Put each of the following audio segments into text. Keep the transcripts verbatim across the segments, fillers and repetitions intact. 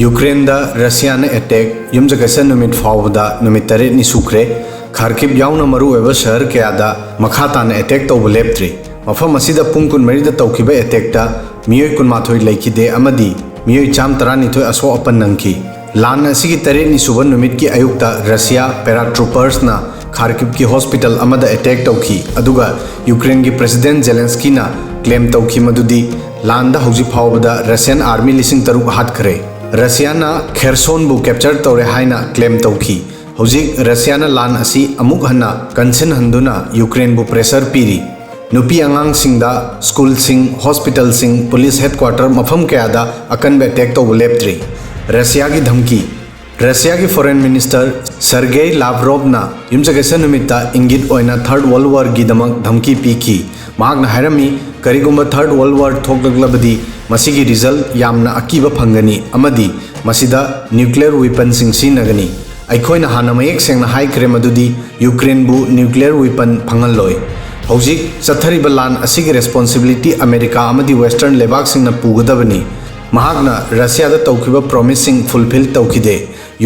ꯌꯨꯀ꯭ꯔꯦꯟꯗ ꯔꯁꯤꯌꯥꯅ attack ꯌꯨꯝꯁꯀꯩꯁ ꯅꯨꯃꯤꯠ ꯐꯥꯎꯕꯗ ꯅꯨꯃꯤꯠ ꯇꯔꯦꯠꯅꯤ ꯁꯨꯈ꯭ꯔꯦ꯫ ꯈꯥꯔꯀꯤꯞ ꯌꯥꯎꯅ ꯃꯔꯨꯑꯣꯏꯕ ꯁꯍꯔ ꯀꯌꯥꯗ ꯃꯈꯥ ꯇꯥꯅ ꯑꯦꯇꯦꯛ ꯇꯧꯕ ꯂꯦꯞꯇ꯭ꯔꯤ꯫ ꯃꯐꯝ ꯑꯁꯤꯗ ꯄꯨꯡ ꯀꯨꯟꯃꯔꯤꯗ ꯇꯧꯈꯤꯕ ꯑꯦꯇꯦꯛꯇ ꯃꯤꯑꯣꯏ ꯀꯨꯟꯃꯥꯊꯣꯏ ꯂꯩꯈꯤꯗꯦ ꯑꯃꯗꯤ ꯃꯤꯑꯣꯏ ꯆꯥꯝ ꯇꯔꯥꯅꯤꯊꯣꯏ ꯑꯁꯣꯛ ꯑꯄꯟ ꯅꯪꯈꯤ꯫ ꯂꯥꯟ ꯑꯁꯤꯒꯤ ꯇꯔꯦꯠꯅꯤ ꯁꯨꯕ ꯅꯨꯃꯤꯠꯀꯤ ꯑꯌꯨꯛꯇ ꯔꯁꯤꯌꯥ ꯄꯦꯔꯥꯇ꯭ꯔꯨꯄꯔꯁꯅ ꯈꯥꯔꯀꯤꯞꯀꯤ ꯍꯣꯁꯄꯤꯇꯥꯜ ꯑꯃꯗ ꯑꯦꯇꯦꯛ ꯇꯧꯈꯤ, ꯑꯗꯨꯒ ꯌꯨꯀ꯭ꯔꯦꯟꯒꯤ ꯄ꯭ꯔꯦꯁꯤꯗꯦꯟꯠ ꯖꯦꯂꯦꯟꯁꯀꯤꯅ ꯀ꯭ꯂꯦꯝ ꯇꯧꯈꯤ ꯃꯗꯨꯗꯤ ꯂꯥꯟꯗ ꯍꯧꯖꯤꯛ ꯐꯥꯎꯕꯗ ꯔꯁꯤꯌꯥꯟ ꯑꯥꯔꯃꯤ ꯂꯤꯁꯤꯡ ꯇꯔꯨꯛ ꯍꯥꯠꯈ꯭ꯔꯦ꯫ ꯔꯁꯤꯌꯥꯅ ꯈꯦꯔꯁꯣꯟꯕꯨ ꯀꯦꯞꯆꯔ ꯇꯧꯔꯦ ꯍꯥꯏꯅ ꯀ꯭ꯂꯦꯝ ꯇꯧꯈꯤ꯫ ꯍꯧꯖꯤꯛ ꯔꯁꯤꯌꯥꯅ ꯂꯥꯟ ꯑꯁꯤ ꯑꯃꯨꯛ ꯍꯟꯅ ꯀꯟꯁꯤꯟꯍꯟꯗꯨꯅ ꯌꯨꯀ꯭ꯔꯦꯟꯕꯨ ꯄ꯭ꯔꯦꯁꯔ ꯄꯤꯔꯤ꯫ ꯅꯨꯄꯤ ꯑꯉꯥꯡꯁꯤꯡꯗ, ꯁ꯭ꯀꯨꯜꯁꯤꯡ, ꯍꯣꯁꯄꯤꯇꯥꯜꯁꯤꯡ, ꯄꯨꯂꯤꯁ ꯍꯦꯗꯀ꯭ꯋꯥꯇꯔ, ꯃꯐꯝ ꯀꯌꯥꯗ ꯑꯀꯟꯕ ꯑꯦꯇꯦꯛ ꯇꯧꯕ ꯂꯦꯞꯇ꯭ꯔꯤ꯫ ꯔꯁꯤꯌꯥꯒꯤ ꯙꯝꯀꯤ꯫ ꯔꯁꯤꯌꯥꯒꯤ ꯐꯣꯔꯦꯟ ꯃꯤꯅꯤꯁꯇꯔ ꯁꯔꯒꯦꯏ ꯂꯥꯚꯔꯣꯚꯅ ꯌꯨꯝꯁꯀꯩꯁ ꯅꯨꯃꯤꯠꯇ ꯏꯪꯒꯤꯠ ꯑꯣꯏꯅ ꯊꯔꯗ ꯋꯥꯔꯜꯗ ꯋꯥꯔꯒꯤꯗꯃꯛ ꯙꯝꯀꯤ ꯄꯤꯈꯤ꯫ ꯃꯍꯥꯛꯅ ꯍꯥꯏꯔꯝꯃꯤ, "ꯀꯔꯤꯒꯨꯝꯕ ꯊꯔꯗ ꯋꯥꯔꯜꯗ ꯋꯥꯔ ꯊꯣꯛꯂꯛꯂꯕꯗꯤ ꯃꯁꯤꯒꯤ ꯔꯤꯖꯜꯠ ꯌꯥꯝꯅ ꯑꯀꯤꯕ ꯐꯪꯒꯅꯤ ꯑꯃꯗꯤ ꯃꯁꯤꯗ ꯅ꯭ꯌꯨꯀ꯭ꯂꯤꯌꯔ ꯋꯤꯄꯟꯁꯤꯡ ꯁꯤꯖꯤꯟꯅꯒꯅꯤ꯫ ꯑꯩꯈꯣꯏꯅ ꯍꯥꯟꯅ ꯃꯌꯦꯛ ꯁꯦꯡꯅ ꯍꯥꯏꯈ꯭ꯔꯦ ꯃꯗꯨꯗꯤ ꯌꯨꯀ꯭ꯔꯦꯟꯕꯨ ꯅ꯭ꯌꯨꯀ꯭ꯂꯤꯌꯔ ꯋꯤꯄꯟ ꯐꯪꯍꯜꯂꯣꯏ꯫ ꯍꯧꯖꯤꯛ ꯆꯠꯊꯔꯤꯕ ꯂꯥꯟ ꯑꯁꯤꯒꯤ ꯔꯦꯁꯄꯣꯟꯁꯤꯕꯤꯂꯤꯇꯤ ꯑꯃꯦꯔꯤꯀꯥ ꯑꯃꯗꯤ ꯋꯦꯁꯇꯔꯟ ꯂꯩꯕꯥꯛꯁꯤꯡꯅ ꯄꯨꯒꯗꯕꯅꯤ"꯫ ꯃꯍꯥꯛꯅ ꯔꯁꯤꯌꯥꯗ ꯇꯧꯈꯤꯕ ꯄ꯭ꯔꯣꯃꯤꯁꯁꯤꯡ ꯐꯨꯜꯐꯤꯜ ꯇꯧꯈꯤꯗꯦ꯫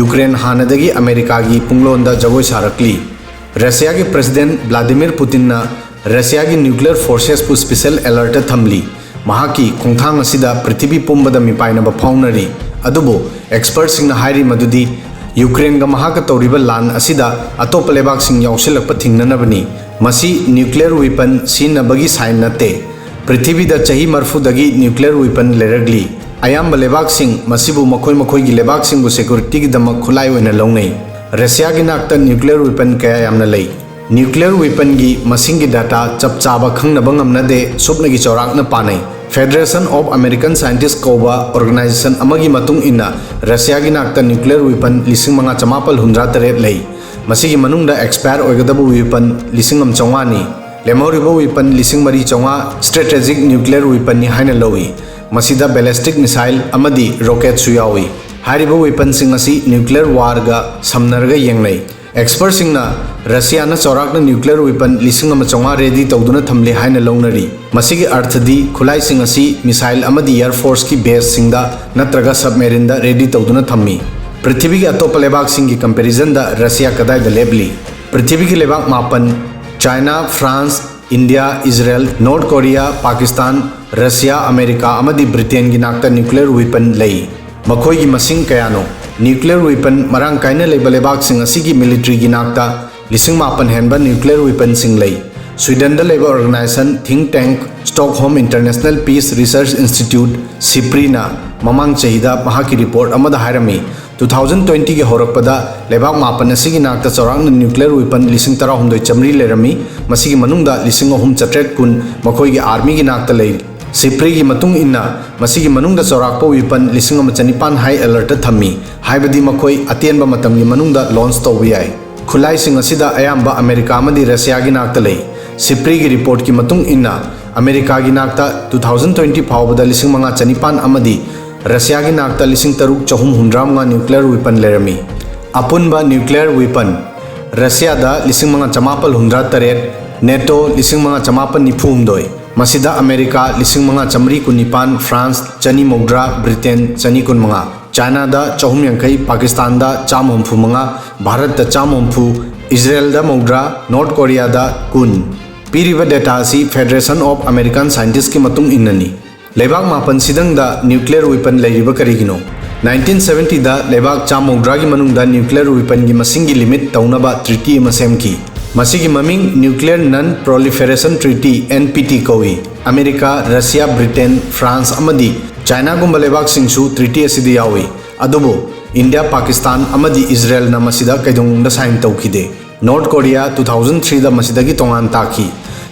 ꯌꯨꯀ꯭ꯔꯦꯟ ꯍꯥꯟꯅꯗꯒꯤ ꯑꯃꯦꯔꯤꯀꯥꯒꯤ ꯄꯨꯡꯂꯣꯟꯗ ꯖꯒꯣꯏ ꯁꯥꯔꯛꯂꯤ꯫ ꯔꯁꯤꯌꯥꯒꯤ ꯄ꯭ꯔꯦꯁꯤꯗꯦꯟꯠ ꯚ꯭ꯂꯥꯗꯤꯃꯤꯔ ꯄꯨꯇꯤꯟꯅ ꯔꯁꯤꯌꯥꯒꯤ ꯅ꯭ꯌꯨꯀ꯭ꯂꯤꯌꯔ ꯐꯣꯔꯁꯦꯁꯄꯨ ꯁ꯭ꯄꯦꯁꯦꯜ ꯑꯦꯂꯔꯠꯇ ꯊꯝꯂꯤ꯫ ꯃꯍꯥꯛꯀꯤ ꯈꯣꯡꯊꯥꯡ ꯑꯁꯤꯗ ꯄ꯭ꯔꯤꯊꯤꯕꯤ ꯄꯨꯝꯕꯗ ꯃꯤꯄꯥꯏꯅꯕ ꯐꯥꯎꯅꯔꯤ꯫ ꯑꯗꯨꯕꯨ ꯑꯦꯛꯁꯄꯔꯠꯁꯤꯡꯅ ꯍꯥꯏꯔꯤ ꯃꯗꯨꯗꯤ ꯌꯨꯀ꯭ꯔꯦꯟꯒ ꯃꯍꯥꯛꯀ ꯇꯧꯔꯤꯕ ꯂꯥꯟ ꯑꯁꯤꯗ ꯑꯇꯣꯞꯄ ꯂꯩꯕꯥꯛꯁꯤꯡ ꯌꯥꯎꯁꯤꯜꯂꯛꯄ ꯊꯤꯡꯅꯅꯕꯅꯤ꯫ ꯃꯁꯤ ꯅ꯭ꯌꯨꯀ꯭ꯂꯤꯌꯔ ꯋꯤꯄꯟ ꯁꯤꯖꯤꯟꯅꯕꯒꯤ ꯁꯥꯏꯟ ꯅꯠꯇꯦ꯫ ꯄ꯭ꯔꯤꯊꯤꯕꯤꯗ ꯆꯍꯤ ꯃꯔꯐꯨꯗꯒꯤ ꯅ꯭ꯌꯨꯀ꯭ꯂꯤꯌꯔ ꯋꯤꯄꯟ ꯂꯩꯔꯛꯂꯤ꯫ ꯑꯌꯥꯝꯕ ꯂꯩꯕꯥꯛꯁꯤꯡ ꯃꯁꯤꯕꯨ ꯃꯈꯣꯏ ꯃꯈꯣꯏꯒꯤ ꯂꯩꯕꯥꯛꯁꯤꯡꯕꯨ ꯁꯦꯀ꯭ꯌꯨꯔꯤꯇꯤꯒꯤꯗꯃꯛ ꯈꯨꯠꯂꯥꯏ ꯑꯣꯏꯅ ꯂꯧꯅꯩ꯫ ꯔꯁꯤꯌꯥꯒꯤ ꯅꯥꯛꯇ ꯅ꯭ꯌꯨꯀ꯭ꯂꯤꯌꯔ ꯋꯤꯄꯟ ꯀꯌꯥ ꯌꯥꯝꯅ ꯂꯩ꯫ ꯅ꯭ꯌꯨꯀ꯭ꯂꯤꯌꯔ ꯋꯤꯄꯟꯒꯤ ꯃꯁꯤꯡꯒꯤ ꯗꯥꯇꯥ ꯆꯞ ꯆꯥꯕ ꯈꯪꯅꯕ ꯉꯝꯅꯗꯦ, ꯁꯨꯞꯅꯒꯤ ꯆꯥꯎꯔꯥꯛꯅ ꯄꯥꯅꯩ꯫ Federation of American Scientists ꯀꯧꯕ ꯑꯣꯔꯒꯅꯥꯏꯖꯦꯁꯟ ꯑꯃꯒꯤ ꯃꯇꯨꯡ ꯏꯟꯅ, ꯔꯁꯤꯌꯥꯒꯤ ꯅꯥꯛꯇ ꯅ꯭ꯌꯨꯀ꯭ꯂꯤꯌꯔ ꯋꯤꯄꯟ ꯂꯤꯁꯤꯡ ꯃꯉꯥ ꯆꯃꯥꯄꯜ ꯍꯨꯝꯗ꯭ꯔꯥ ꯇꯔꯦꯠ ꯂꯩ꯫ ꯃꯁꯤꯒꯤ ꯃꯅꯨꯡꯗ ꯑꯦꯛꯁꯄꯥꯌꯔ ꯑꯣꯏꯒꯗꯕ ꯋꯤꯄꯟ ꯂꯤꯁꯤꯡ ꯑꯃ ꯆꯥꯝꯃꯉꯥꯅꯤ꯫ ꯂꯦꯝꯍꯧꯔꯤꯕ ꯋꯤꯄꯟ ꯂꯤꯁꯤꯡ ꯃꯔꯤ ꯆꯥꯝꯃꯉꯥ ꯁ꯭ꯇ꯭ꯔꯦꯇꯦꯖꯤꯛ ꯅ꯭ꯌꯨꯀ꯭ꯂꯤꯌꯔ ꯋꯤꯄꯟꯅꯤ ꯍꯥꯏꯅ ꯂꯧꯏ꯫ ꯃꯁꯤꯗ ꯕꯦꯂꯤꯁꯇꯤꯛ ꯃꯤꯁꯥꯏꯜ ꯑꯃꯗꯤ ꯔꯣꯀꯦꯠꯁꯨ ꯌꯥꯎꯏ꯫ ꯍꯥꯏꯔꯤꯕ ꯋꯤꯄꯟꯁꯤꯡ ꯑꯁꯤ ꯅ꯭ꯌꯨꯀ꯭ꯂꯤꯌꯔ ꯋꯥꯔꯒ ꯁꯝꯅꯔꯒ ꯌꯦꯡꯅꯩ꯫ ꯑꯦꯛꯁꯄꯔꯠꯁꯤꯡꯅ ꯔꯁꯤꯌꯥꯅ ꯆꯥꯎꯔꯥꯛꯅ ꯅ꯭ꯌꯨꯀ꯭ꯂꯤꯌꯔ ꯋꯤꯄꯟ ꯂꯤꯁꯤꯡ ꯑꯃ ꯆꯥꯝꯃꯉꯥ ꯔꯦꯗꯤ ꯇꯧꯗꯨꯅ ꯊꯝꯂꯤ ꯍꯥꯏꯅ ꯂꯧꯅꯔꯤ꯫ ꯃꯁꯤꯒꯤ ꯑꯔꯊꯗꯤ ꯈꯨꯠꯂꯥꯏꯁꯤꯡ ꯑꯁꯤ ꯃꯤꯁꯥꯏꯜ ꯑꯃꯗꯤ ꯑꯦꯌꯔ ꯐꯣꯔꯁꯀꯤ ꯕꯦꯁꯁꯤꯡꯗ ꯅꯠꯇ꯭ꯔꯒ ꯁꯕꯃꯦꯔꯤꯟꯗ ꯔꯦꯗꯤ ꯇꯧꯗꯨꯅ ꯊꯝꯃꯤ꯫ ꯄ꯭ꯔꯤꯊꯤꯕꯤꯒꯤ ꯑꯇꯣꯞꯄ ꯂꯩꯕꯥꯛꯁꯤꯡꯒꯤ ꯀꯝꯄꯦꯔꯤꯖꯟꯗ ꯔꯁꯤꯌꯥ ꯀꯗꯥꯏꯗ ꯂꯦꯞꯂꯤ? ꯄ꯭ꯔꯤꯊꯤꯕꯤꯒꯤ ꯂꯩꯕꯥꯛ ꯃꯥꯄꯟ, China, France, India, Israel, North Korea, Pakistan, Russia, America ꯑꯃꯗꯤ ꯕ꯭ꯔꯤꯇꯦꯟꯒꯤ ꯅꯥꯛꯇ ꯅ꯭ꯌꯨꯀ꯭ꯂꯤꯌꯔ ꯋꯤꯄꯟ ꯂꯩ꯫ ꯃꯈꯣꯏꯒꯤ ꯃꯁꯤꯡ ꯀꯌꯥꯅꯣ? ꯅ꯭ꯌꯨꯀ꯭ꯂꯤꯌꯔ ꯋꯤꯄꯟ ꯃꯔꯥꯡ ꯀꯥꯏꯅ ꯂꯩꯕ ꯂꯩꯕꯥꯛꯁꯤꯡ ꯑꯁꯤꯒꯤ ꯃꯤꯂꯤꯇ꯭ꯔꯤꯒꯤ ꯅꯥꯛꯇ ꯂꯤꯁꯤꯡ ꯃꯥꯄꯟ ꯍꯦꯟꯕ ꯅ꯭ꯌꯨꯀ꯭ꯂꯤꯌꯔ ꯋꯤꯄꯟꯁꯤꯡ ꯂꯩ꯫ ꯁ꯭ꯋꯤꯗꯟꯗ ꯂꯩꯕ organisation think tank Stockholm International Peace Research Institute, ꯁꯤꯄ꯭ꯔꯤꯅ ꯃꯃꯥꯡ ꯆꯍꯤꯗ ꯃꯍꯥꯛꯀꯤ ꯔꯤꯄꯣꯔꯠ ꯑꯃꯗ ꯍꯥꯏꯔꯝꯃꯤ, ꯇꯨ ꯊꯥꯎꯖꯟ ꯇ꯭ꯋꯦꯟꯇꯤꯒꯤ ꯍꯧꯔꯛꯄꯗ ꯂꯩꯕꯥꯛ ꯃꯥꯄꯟ ꯑꯁꯤꯒꯤ ꯅꯥꯛꯇ ꯆꯥꯎꯔꯥꯛꯅ ꯅ꯭ꯌꯨꯀ꯭ꯂꯤꯌꯔ ꯋꯤꯄꯟ ꯂꯤꯁꯤꯡ ꯇꯔꯥꯍꯨꯝꯗꯣꯏ ꯆꯥꯝꯃꯔꯤ ꯂꯩꯔꯝꯃꯤ꯫ ꯃꯁꯤꯒꯤ ꯃꯅꯨꯡꯗ ꯂꯤꯁꯤꯡ ꯑꯍꯨꯝ ꯆꯥꯇ꯭ꯔꯦꯠ ꯀꯨꯟ ꯃꯈꯣꯏꯒꯤ ꯑꯥꯔꯃꯤꯒꯤ ꯅꯥꯛꯇ ꯂꯩꯔꯤ꯫ ꯁꯤꯄ꯭ꯔꯤꯒꯤ ꯃꯇꯨꯡ ꯏꯟꯅ, ꯃꯁꯤꯒꯤ ꯃꯅꯨꯡꯗ ꯆꯥꯎꯔꯥꯛꯄ ꯋꯤꯄꯟ ꯂꯤꯁꯤꯡ ꯑꯃ ꯆꯅꯤꯄꯥꯟ ꯍꯥꯏ ꯑꯦꯂꯔꯠꯇ ꯊꯝꯃꯤ, ꯍꯥꯏꯕꯗꯤ ꯃꯈꯣꯏ ꯑꯇꯦꯟꯕ ꯃꯇꯝꯒꯤ ꯃꯅꯨꯡꯗ ꯂꯣꯟꯆ ꯇꯧꯕ ꯌꯥꯏ꯫ ꯈꯨꯠꯂꯥꯏꯁꯤꯡ ꯑꯁꯤꯗ ꯑꯌꯥꯝꯕ ꯑꯃꯦꯔꯤꯀꯥ ꯑꯃꯗꯤ ꯔꯁꯤꯌꯥꯒꯤ ꯅꯥꯛꯇ ꯂꯩ꯫ ꯁꯤꯄ꯭ꯔꯤꯒꯤ ꯔꯤꯄꯣꯔꯠꯀꯤ ꯃꯇꯨꯡ ꯏꯟꯅ, ꯑꯃꯦꯔꯤꯀꯥꯒꯤ ꯅꯥꯛꯇ ꯇꯨ ꯊꯥꯎꯖꯟ ꯇ꯭ꯋꯦꯟꯇꯤ ꯐꯥꯎꯕꯗ ꯂꯤꯁꯤꯡ ꯃꯉꯥ ꯆꯅꯤꯄꯥꯟ ꯑꯃꯗꯤ ꯔꯁꯤꯌꯥꯒꯤ ꯅꯥꯛꯇ ꯂꯤꯁꯤꯡ ꯇꯔꯨꯛ ꯆꯍꯨꯝ ꯍꯨꯝꯗ꯭ꯔꯥ ꯃꯉꯥ ꯅ꯭ꯌꯨꯀ꯭ꯂꯤꯌꯔ ꯋꯤꯄꯟ ꯂꯩꯔꯝꯃꯤ꯫ ꯑꯄꯨꯟꯕ ꯅ꯭ꯌꯨꯀ꯭ꯂꯤꯌꯔ ꯋꯤꯄꯟ: ꯔꯁꯤꯌꯥꯗ ꯂꯤꯁꯤꯡ ꯃꯉꯥ ꯆꯃꯥꯄꯜ ꯍꯨꯝꯗ꯭ꯔꯥ ꯇꯔꯦꯠ, ꯅꯦꯇꯣ ꯂꯤꯁꯤꯡ ꯃꯉꯥ ꯆꯃꯥꯄꯜ ꯅꯤꯐꯨ ꯍꯨꯝꯗꯣꯏ꯫ ꯃꯁꯤꯗ ꯑꯃꯦꯔꯤꯀꯥ ꯂꯤꯁꯤꯡ ꯃꯉꯥ ꯆꯥꯝꯃꯔꯤ ꯀꯨꯟꯅꯤꯄꯥꯟ, ꯐ꯭ꯔꯥꯟꯁ ꯆꯅꯤ ꯃꯧꯗ꯭ꯔꯥ, ꯕ꯭ꯔꯤꯇꯦꯟ ꯆꯅꯤ ꯀꯨꯟꯃꯉꯥ, ꯆꯥꯏꯅꯥꯗ ꯆꯍꯨꯝ ꯌꯥꯡꯈꯩ, ꯄꯥꯀꯤꯁꯇꯥꯟꯗ ꯆꯥꯝꯃ ꯍꯨꯝꯐꯨ ꯃꯉꯥ, ꯚꯥꯔꯠꯇ ꯆꯥꯝꯃ ꯍꯨꯝꯐꯨ, ꯏꯖꯔꯦꯜꯗ ꯃꯧꯗ꯭ꯔꯥ, ꯅꯣꯔꯠ ꯀꯣꯔꯤꯌꯥꯗ ꯀꯨꯟ꯫ ꯄꯤꯔꯤꯕ ꯗꯦꯇꯥ ꯑꯁꯤ Federation of American Scientists ꯀꯤ ꯃꯇꯨꯡ ꯏꯟꯅꯅꯤ꯫ ꯂꯩꯕꯥꯛ ꯃꯥꯄꯟ ꯁꯤꯗꯪꯗ ꯅ꯭ꯌꯨꯀ꯭ꯂꯤꯌꯔ ꯋꯤꯄꯟ ꯂꯩꯔꯤꯕ ꯀꯔꯤꯒꯤꯅꯣ? ꯅꯥꯏꯟꯇꯤꯟ ꯁꯚꯦꯟꯇꯤꯗ ꯂꯩꯕꯥꯛ ꯆꯥꯝꯃ ꯃꯧꯗ꯭ꯔꯥꯒꯤ ꯃꯅꯨꯡꯗ ꯅ꯭ꯌꯨꯀ꯭ꯂꯤꯌꯔ ꯋꯤꯄꯟꯒꯤ ꯃꯁꯤꯡꯒꯤ ꯂꯤꯃꯤꯠ ꯇꯧꯅꯕ ꯇ꯭ꯔꯤꯇꯤ ꯑꯃ ꯁꯦꯝꯈꯤ꯫ ꯃꯁꯤꯒꯤ ꯃꯃꯤꯡ Nuclear Non Proliferation Treaty, N P T, ꯀꯧꯏ꯫ ꯑꯃꯦꯔꯤꯀꯥ, ꯔꯁꯤꯌꯥ, ꯕ꯭ꯔꯤꯇꯦꯟ, ꯐ꯭ꯔꯥꯟꯁ ꯑꯃꯗꯤ ꯆꯥꯏꯅꯥꯒꯨꯝꯕ ꯂꯩꯕꯥꯛꯁꯤꯡꯁꯨ ꯇ꯭ꯔꯤꯇꯤ ꯑꯁꯤꯗ ꯌꯥꯎꯏ꯫ ꯑꯗꯨꯕꯨ ꯏꯟꯗꯤꯌꯥ, ꯄꯥꯀꯤꯁꯇꯥꯟ ꯑꯃꯗꯤ ꯏꯖꯔꯦꯜꯅ ꯃꯁꯤꯗ ꯀꯩꯗꯧꯅꯨꯡꯗ ꯁꯥꯏꯟ ꯇꯧꯈꯤꯗꯦ꯫ ꯅꯣꯔꯠ ꯀꯣꯔꯤꯌꯥ ꯇꯨ ꯊꯥꯎꯖꯟ ꯊ꯭ꯔꯤꯗ ꯃꯁꯤꯗꯒꯤ ꯇꯣꯉꯥꯟ ꯇꯥꯈꯤ꯫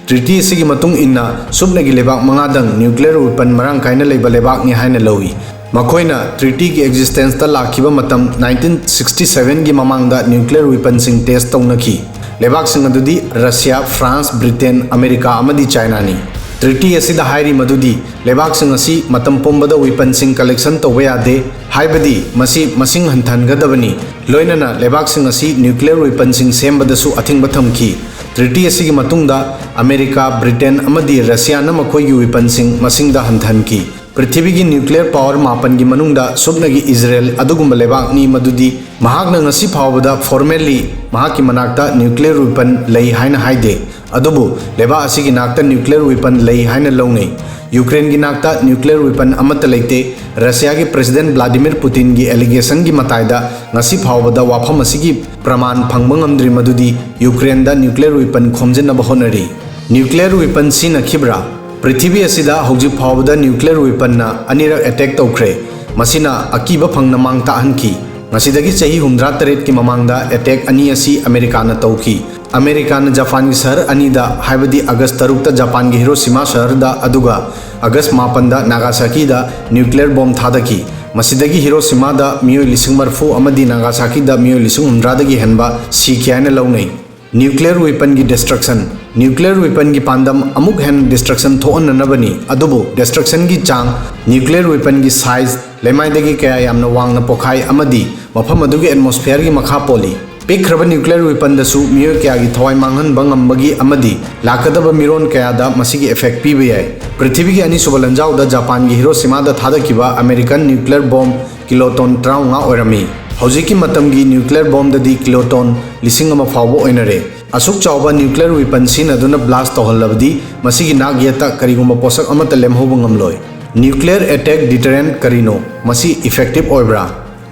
ꯇ꯭ꯔꯤꯇꯤ ꯑꯁꯤꯒꯤ ꯃꯇꯨꯡ ꯏꯟꯅ, ꯁꯨꯞꯅꯒꯤ ꯂꯩꯕꯥꯛ ꯃꯉꯥꯗꯪ ꯅ꯭ꯌꯨꯀ꯭ꯂꯤꯌꯔ ꯋꯤꯄꯟ ꯃꯔꯥꯡ ꯀꯥꯏꯅ ꯂꯩꯕ ꯂꯩꯕꯥꯛꯅꯤ ꯍꯥꯏꯅ ꯂꯧꯏ꯫ ꯃꯈꯣꯏꯅ ꯇ꯭ꯔꯤꯇꯤꯒꯤ ꯑꯦꯛꯖꯤꯁꯇꯦꯟꯁꯇ ꯂꯥꯛꯈꯤꯕ ꯃꯇꯝ ꯅꯥꯏꯟꯇꯤꯟ ꯁꯤꯛꯁꯇꯤ ꯁꯚꯦꯟꯒꯤ ꯃꯃꯥꯡꯗ ꯅ꯭ꯌꯨꯀ꯭ꯂꯤꯌꯔ ꯋꯤꯄꯟꯁꯤꯡ ꯇꯦꯁ ꯇꯧꯅꯈꯤ꯫ ꯂꯩꯕꯥꯛꯁꯤꯡ ꯑꯗꯨꯗꯤ ꯔꯁꯤꯌꯥ, ꯐ꯭ꯔꯥꯟꯁ, ꯕ꯭ꯔꯤꯇꯦꯟ, ꯑꯃꯦꯔꯤꯀꯥ ꯑꯃꯗꯤ ꯆꯥꯏꯅꯥꯅꯤ꯫ ꯇ꯭ꯔꯤꯇꯤ ꯑꯁꯤꯗ ꯍꯥꯏꯔꯤ ꯃꯗꯨꯗꯤ ꯂꯩꯕꯥꯛꯁꯤꯡ ꯑꯁꯤ ꯃꯇꯝ ꯄꯨꯝꯕꯗ ꯋꯤꯄꯟꯁꯤꯡ ꯀꯂꯦꯛꯁꯟ ꯇꯧꯕ ꯌꯥꯗꯦ, ꯍꯥꯏꯕꯗꯤ ꯃꯁꯤ ꯃꯁꯤꯡ ꯍꯟꯊꯍꯟꯒꯗꯕꯅꯤ, ꯂꯣꯏꯅꯅ ꯂꯩꯕꯥꯛꯁꯤꯡ ꯑꯁꯤ ꯅ꯭ꯌꯨꯀ꯭ꯂꯤꯌꯔ ꯋꯤꯄꯟꯁꯤꯡ ꯁꯦꯝꯕꯗꯁꯨ ꯑꯊꯤꯡꯕ ꯊꯝꯈꯤ꯫ ꯇ꯭ꯔꯤꯇꯤ ꯑꯁꯤꯒꯤ ꯃꯇꯨꯡꯗ ꯑꯃꯦꯔꯤꯀꯥ, ꯕ꯭ꯔꯤꯇꯦꯟ ꯑꯃꯗꯤ ꯔꯁꯤꯌꯥꯅ ꯃꯈꯣꯏꯒꯤ ꯋꯤꯄꯟꯁꯤꯡ ꯃꯁꯤꯡꯗ ꯍꯟꯊꯍꯟꯈꯤ꯫ ꯄ꯭ꯔꯤꯊꯤꯕꯤꯒꯤ ꯅ꯭ꯌꯨꯀ꯭ꯂꯤꯌꯔ ꯄꯥꯋꯔ ꯃꯥꯄꯟꯒꯤ ꯃꯅꯨꯡꯗ ꯁꯨꯞꯅꯒꯤ ꯏꯖꯔꯦꯜ ꯑꯗꯨꯒꯨꯝꯕ ꯂꯩꯕꯥꯛꯅꯤ ꯃꯗꯨꯗꯤ ꯃꯍꯥꯛꯅ ꯉꯁꯤ ꯐꯥꯎꯕꯗ ꯐꯣꯔꯃꯦꯜꯂꯤ ꯃꯍꯥꯛꯀꯤ ꯃꯅꯥꯛꯇ ꯅ꯭ꯌꯨꯀ꯭ꯂꯤꯌꯔ ꯋꯤꯄꯟ ꯂꯩ ꯍꯥꯏꯅ ꯍꯥꯏꯗꯦ꯫ ꯑꯗꯨꯕꯨ ꯂꯩꯕꯥꯛ ꯑꯁꯤꯒꯤ ꯅꯥꯛꯇ ꯅ꯭ꯌꯨꯀ꯭ꯂꯤꯌꯔ ꯋꯤꯄꯟ ꯂꯩ ꯍꯥꯏꯅ ꯂꯧꯅꯩ꯫ ꯌꯨꯀ꯭ꯔꯦꯟꯒꯤ ꯅꯥꯛꯇ ꯅ꯭ꯌꯨꯀ꯭ꯂꯤꯌꯔ ꯋꯤꯄꯟ ꯑꯃꯠꯇ ꯂꯩꯇꯦ꯫ ꯔꯁꯤꯌꯥꯒꯤ ꯄ꯭ꯔꯦꯁꯤꯗꯦꯟꯠ ꯚ꯭ꯂꯥꯗꯤꯃꯤꯔ ꯄꯨꯇꯤꯟꯒꯤ ꯑꯦꯂꯤꯒꯦꯁꯟꯒꯤ ꯃꯇꯥꯏꯗ ꯉꯁꯤ ꯐꯥꯎꯕꯗ ꯋꯥꯐꯝ ꯑꯁꯤꯒꯤ ꯄ꯭ꯔꯃꯥꯟ ꯐꯪꯕ ꯉꯝꯗ꯭ꯔꯤ ꯃꯗꯨꯗꯤ ꯌꯨꯀ꯭ꯔꯦꯟꯗ ꯅ꯭ꯌꯨꯀ꯭ꯂꯤꯌꯔ ꯋꯤꯄꯟ ꯈꯣꯝꯖꯤꯟꯅꯕ ꯍꯣꯠꯅꯔꯤ꯫ ꯅ꯭ꯌꯨꯀ꯭ꯂꯤꯌꯔ ꯋꯤꯄꯟ ꯁꯤꯖꯤꯟꯅꯈꯤꯕ꯭ꯔꯥ? ꯄ꯭ꯔꯤꯊꯤꯕꯤ ꯑꯁꯤꯗ ꯍꯧꯖꯤꯛ ꯐꯥꯎꯕꯗ ꯅ꯭ꯌꯨꯀ꯭ꯂꯤꯌꯔ ꯋꯤꯄꯟꯅ ꯑꯅꯤꯔꯛ ꯑꯦꯇꯦꯛ ꯇꯧꯈ꯭ꯔꯦ꯫ ꯃꯁꯤꯅ ꯑꯀꯤꯕ ꯐꯪꯅ ꯃꯥꯡ ꯇꯥꯛꯍꯟꯈꯤ꯫ ꯉꯁꯤꯗꯒꯤ ꯆꯍꯤ ꯍꯨꯝꯗ꯭ꯔꯥ ꯇꯔꯦꯠꯀꯤ ꯃꯃꯥꯡꯗ ꯑꯦꯇꯦꯛ ꯑꯅꯤ ꯑꯁꯤ ꯑꯃꯦꯔꯤꯀꯥꯅ ꯇꯧꯈꯤ꯫ ꯑꯃꯦꯔꯤꯀꯥꯅ ꯖꯄꯥꯟꯒꯤ ꯁꯍꯔ ꯑꯅꯤꯗ, ꯍꯥꯏꯕꯗꯤ ꯑꯥꯒꯁ ꯇꯔꯨꯛꯇ ꯖꯄꯥꯟꯒꯤ ꯍꯤꯔꯣꯁꯤꯃꯥ ꯁꯍꯔꯗ, ꯑꯗꯨꯒ ꯑꯥꯒꯁ ꯃꯥꯄꯟꯗ ꯅꯥꯒꯥꯁꯥꯀꯤꯗ ꯅ꯭ꯌꯨꯀ꯭ꯂꯤꯌꯔ ꯕꯣꯝ ꯊꯥꯗꯈꯤ꯫ ꯃꯁꯤꯗꯒꯤ ꯍꯤꯔꯣꯁꯤꯃꯥꯗ ꯃꯤꯑꯣꯏ ꯂꯤꯁꯤꯡ ꯃꯔꯤꯐꯨ ꯑꯃꯗꯤ ꯅꯥꯒꯥꯁꯥꯀꯤꯗ ꯃꯤꯑꯣꯏ ꯂꯤꯁꯤꯡ ꯍꯨꯝꯗ꯭ꯔꯥꯗꯒꯤ ꯍꯦꯟꯕ ꯁꯤꯈꯤ ꯍꯥꯏꯅ ꯂꯧꯅꯩ꯫ Nuclear ꯋꯤꯄꯟꯒꯤ distraction. ꯅ꯭ꯌꯨꯀ꯭ꯂꯤꯌꯔ ꯋꯤꯄꯟꯒꯤ ꯄꯥꯟꯗꯝ ꯑꯃꯨꯛ ꯍꯦꯟꯅ ꯗꯤꯁꯇ꯭ꯔꯛꯁꯟ ꯊꯣꯛꯍꯟꯅꯅꯕꯅꯤ, ꯑꯗꯨꯕꯨ ꯗꯤꯁꯇ꯭ꯔꯛꯁꯟꯒꯤ ꯆꯥꯡ, ꯅ꯭ꯌꯨꯀ꯭ꯂꯤꯌꯔ ꯋꯤꯄꯟꯒꯤ ꯁꯥꯏꯖ, ꯂꯩꯃꯥꯏꯗꯒꯤ ꯀꯌꯥ ꯌꯥꯝꯅ ꯋꯥꯡꯅ ꯄꯣꯈꯥꯏ ꯑꯃꯗꯤ ꯃꯐꯝ ꯑꯗꯨꯒꯤ ꯑꯦꯠꯃꯣꯁꯐꯤꯌꯔꯒꯤ ꯃꯈꯥ ꯄꯣꯜꯂꯤ꯫ ꯄꯤꯛꯈ꯭ꯔꯕ ꯅ꯭ꯌꯨꯀ꯭ꯂꯤꯌꯔ ꯋꯤꯄꯟꯗꯁꯨ ꯃꯤꯑꯣꯏ ꯀꯌꯥꯒꯤ ꯊꯋꯥꯏ ꯃꯥꯡꯍꯟꯕ ꯉꯝꯕꯒꯤ ꯑꯃꯗꯤ ꯂꯥꯛꯀꯗꯕ ꯃꯤꯔꯣꯟ ꯀꯌꯥꯗ ꯃꯁꯤꯒꯤ ꯏꯐꯦꯛ ꯄꯤꯕ ꯌꯥꯏ꯫ ꯄ꯭ꯔꯤꯊꯤꯕꯤꯒꯤ ꯑꯅꯤꯁꯨꯕ ꯂꯥꯟꯖꯥꯎꯗ ꯖꯄꯥꯟꯒꯤ ꯍꯤꯔꯣꯁꯤꯃꯥꯗ ꯊꯥꯗꯈꯤꯕ ꯑꯃꯦꯔꯤꯀꯟ ꯅ꯭ꯌꯨꯀ꯭ꯂꯤꯌꯔ ꯕꯣꯝ ꯀꯤꯂꯣꯇꯣꯟ ꯇꯔꯥꯃꯉꯥ ꯑꯣꯏꯔꯝꯃꯤ꯫ ꯍꯧꯖꯤꯛꯀꯤ ꯃꯇꯝꯒꯤ ꯅ꯭ꯌꯨꯀ꯭ꯂꯤꯌꯔ ꯕꯣꯝꯗꯗꯤ ꯀꯤꯂꯣꯇꯣꯟ ꯂꯤꯁꯤꯡ ꯑꯃ ꯐꯥꯎꯕ ꯑꯣꯏꯅꯔꯦ꯫ ꯑꯁꯨꯛ ꯆꯥꯎꯕ ꯅ꯭ꯌꯨꯀ꯭ꯂꯤꯌꯔ ꯋꯤꯄꯟ ꯁꯤꯖꯤꯟꯅꯗꯨꯅ ꯕ꯭ꯂꯥꯁ ꯇꯧꯍꯜꯂꯕꯗꯤ ꯃꯁꯤꯒꯤ ꯅꯥꯛ ꯌꯦꯠꯇ ꯀꯔꯤꯒꯨꯝꯕ ꯄꯣꯠꯁꯛ ꯑꯃꯠꯇ ꯂꯦꯝꯍꯧꯕ ꯉꯝꯂꯣꯏ꯫ ꯅ꯭ꯌꯨꯀ꯭ꯂꯤꯌꯔ ꯑꯦꯇꯦꯛ ꯗꯤꯇꯔꯦꯟꯠ ꯀꯔꯤꯅꯣ? ꯃꯁꯤ ꯏꯐꯦꯛꯇꯤꯚ ꯑꯣꯏꯕ꯭ꯔꯥ?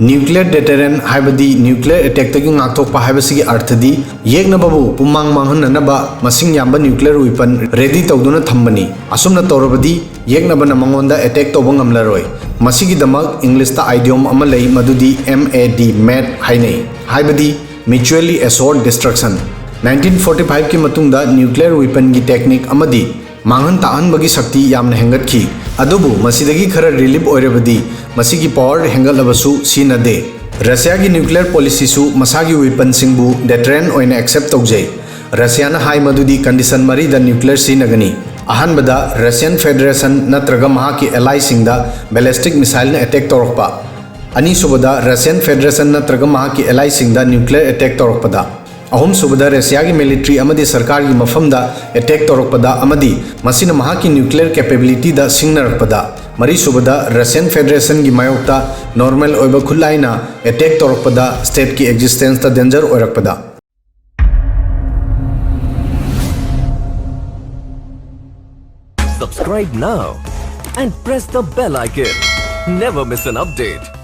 ꯅ꯭ꯌꯨꯀ꯭ꯂꯤꯌꯔ ꯗꯤꯇꯔꯦꯟꯠ ꯍꯥꯏꯕꯗꯤ ꯅ꯭ꯌꯨꯀ꯭ꯂꯤꯌꯔ ꯑꯦꯇꯦꯛꯇꯒꯤ ꯉꯥꯛꯊꯣꯛꯄ ꯍꯥꯏꯕꯁꯤꯒꯤ ꯑꯔꯊꯗꯤ ꯌꯦꯛꯅꯕꯕꯨ ꯄꯨꯝꯃꯥꯡ ꯃꯥꯡꯍꯟꯅꯅꯕ ꯃꯁꯤꯡ ꯌꯥꯝꯕ ꯅ꯭ꯌꯨꯀ꯭ꯂꯤꯌꯔ ꯋꯤꯄꯟ ꯔꯦꯗꯤ ꯇꯧꯗꯨꯅ ꯊꯝꯕꯅꯤ꯫ ꯑꯁꯨꯝꯅ ꯇꯧꯔꯕꯗꯤ ꯌꯦꯛꯅꯕꯅ ꯃꯉꯣꯟꯗ ꯑꯦꯇꯦꯛ ꯇꯧꯕ ꯉꯝꯂꯔꯣꯏ꯫ ꯃꯁꯤꯒꯤꯗꯃꯛ ꯏꯪꯂꯤꯁꯇ ꯑꯥꯏꯗꯤꯌꯣꯝ ꯑꯃ ꯂꯩ, ꯃꯗꯨꯗꯤ ꯃꯦꯗ ꯍꯥꯏꯅꯩ, ꯍꯥꯏꯕꯗꯤ mutually assured destruction꯫ Nineteen forty ꯐꯥꯏꯚꯀꯤ ꯃꯇꯨꯡꯗ ꯅ꯭ꯌꯨꯀ꯭ꯂꯤꯌꯔ ꯋꯤꯄꯟꯒꯤ ꯇꯦꯛꯅꯤꯛ ꯑꯃꯗꯤ ꯃꯥꯡꯍꯟ ꯇꯥꯛꯍꯟꯕꯒꯤ ꯁꯛꯇꯤ ꯌꯥꯝꯅ ꯍꯦꯟꯒꯠꯈꯤ꯫ ꯑꯗꯨꯕꯨ ꯃꯁꯤꯗꯒꯤ ꯈꯔ ꯔꯤꯂꯤꯞ ꯑꯣꯏꯔꯕꯗꯤ ꯃꯁꯤꯒꯤ ꯄꯥꯋꯔ ꯍꯦꯟꯒꯠꯂꯕꯁꯨ ꯁꯤꯖꯤꯟꯅꯗꯦ꯫ ꯔꯁꯤꯌꯥꯒꯤ ꯅ꯭ꯌꯨꯀ꯭ꯂꯤꯌꯔ ꯄꯣꯂꯤꯁꯤꯁꯨ ꯃꯁꯥꯒꯤ ꯋꯤꯄꯟꯁꯤꯡꯕꯨ ꯗꯦꯇꯔꯦꯟ ꯑꯣꯏꯅ ꯑꯦꯛꯁꯦꯞ ꯇꯧꯖꯩ꯫ ꯔꯁꯤꯌꯥꯅ ꯍꯥꯏ ꯃꯗꯨꯗꯤ ꯀꯟꯗꯤꯁꯟ ꯃꯔꯤꯗ ꯅ꯭ꯌꯨꯀ꯭ꯂꯤꯌꯔ ꯁꯤꯖꯤꯟꯅꯒꯅꯤ꯫ ꯑꯍꯥꯟꯕꯗ, ꯔꯁꯤꯌꯟ ꯐꯦꯗꯔꯦꯁꯟ ꯅꯠꯇ꯭ꯔꯒ ꯃꯍꯥꯛꯀꯤ ꯑꯦꯂꯥꯏꯁꯤꯡꯗ ꯕꯦꯂꯤꯁꯇꯤꯛ ꯃꯤꯁꯥꯏꯜꯅ ꯑꯦꯇꯦꯛ ꯇꯧꯔꯛꯄ꯫ ꯑꯅꯤꯁꯨꯕꯗ, ꯔꯁꯤꯌꯟ ꯐꯦꯗꯔꯦꯁꯟ ꯅꯠꯇ꯭ꯔꯒ ꯃꯍꯥꯛꯀꯤ ꯑꯦꯂꯥꯏꯁꯤꯡꯗ ꯅ꯭ꯌꯨꯀ꯭ꯂꯤꯌꯔ ꯑꯦꯇꯦꯛ ꯇꯧꯔꯛꯄꯗ꯫ ꯑꯍꯨꯝꯁꯨꯕꯗ, ꯔꯁꯤꯌꯥꯒꯤ ꯃꯤꯂꯤꯇ꯭ꯔꯤ ꯑꯃꯗꯤ ꯁꯔꯀꯥꯔꯒꯤ ꯃꯐꯝꯗ ꯑꯦꯇꯦꯛ ꯇꯧꯔꯛꯄꯗ ꯑꯃꯗꯤ ꯃꯁꯤꯅ ꯃꯍꯥꯛꯀꯤ ꯅ꯭ꯌꯨꯀ꯭ꯂꯤꯌꯔ ꯀꯦꯄꯦꯕꯤꯂꯤꯇꯤꯗ ꯁꯤꯡꯅꯔꯛꯄꯗ꯫ ꯃꯔꯤꯁꯨꯕꯗ, ꯔꯁꯤꯌꯟ ꯐꯦꯗꯔꯦꯁꯟꯒꯤ ꯃꯥꯌꯣꯛꯇ ꯅꯣꯔꯃꯦꯜ ꯑꯣꯏꯕ ꯈꯨꯠꯂꯥꯏꯅ ꯑꯦꯇꯦꯛ ꯇꯧꯔꯛꯄꯗ, ꯁ꯭ꯇꯦꯠꯀꯤ ꯑꯦꯛꯖꯤꯁꯇꯦꯟꯁꯇ danger ꯑꯣꯏꯔꯛꯄꯗ꯫ Subscribe now and press the bell icon. Never miss an update.